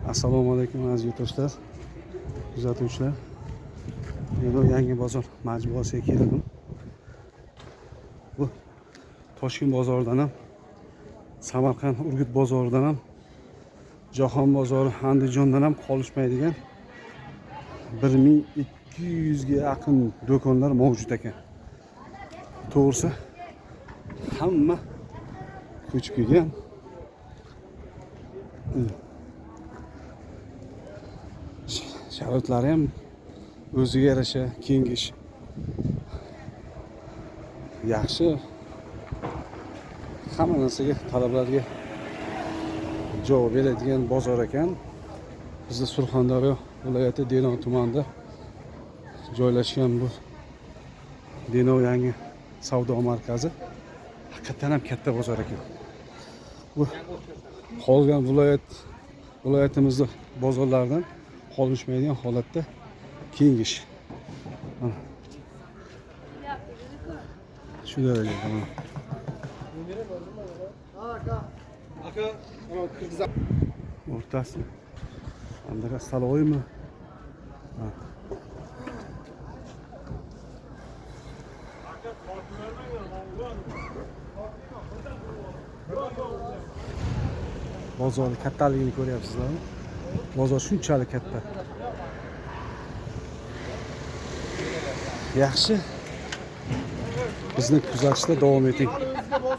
Assalomu alaykum, aziz yurtdoshlar, kuzatuvchilar. Men yangi bozor majmuasiga keldim. Bu Toshkent bozoridan ham, Samarqand, Urgut bozoridan ham, Jahon bozori, Andijondan ham qolishmaydigan 1200 ga yaqin do'konlar mavjud ekan. To'g'risi, hamma ko'chib kelgan. Sharoitlari ham o'ziga yarasha kengish. Yaxshi. Hamma narsaga, talablarga javob beradigan bozor ekan. Bizda Surxondaryo viloyati Denov tumanida joylashgan bu Denov yangi savdo markazi haqiqatdan ham katta bozor ekan. Bu qolgan viloyatimizda bozorlardan qolishmaydigan holatda kengish. Mana. Shu darajada mana. Aka, mana kirgizam. O'rtasi. Anaqa stolovoymi? Ha. Bozorni kattaligini ko'ryapsizlarmi? Bozor shunchalik katta. Yaxshi. Bizni kuzatishda davom eting.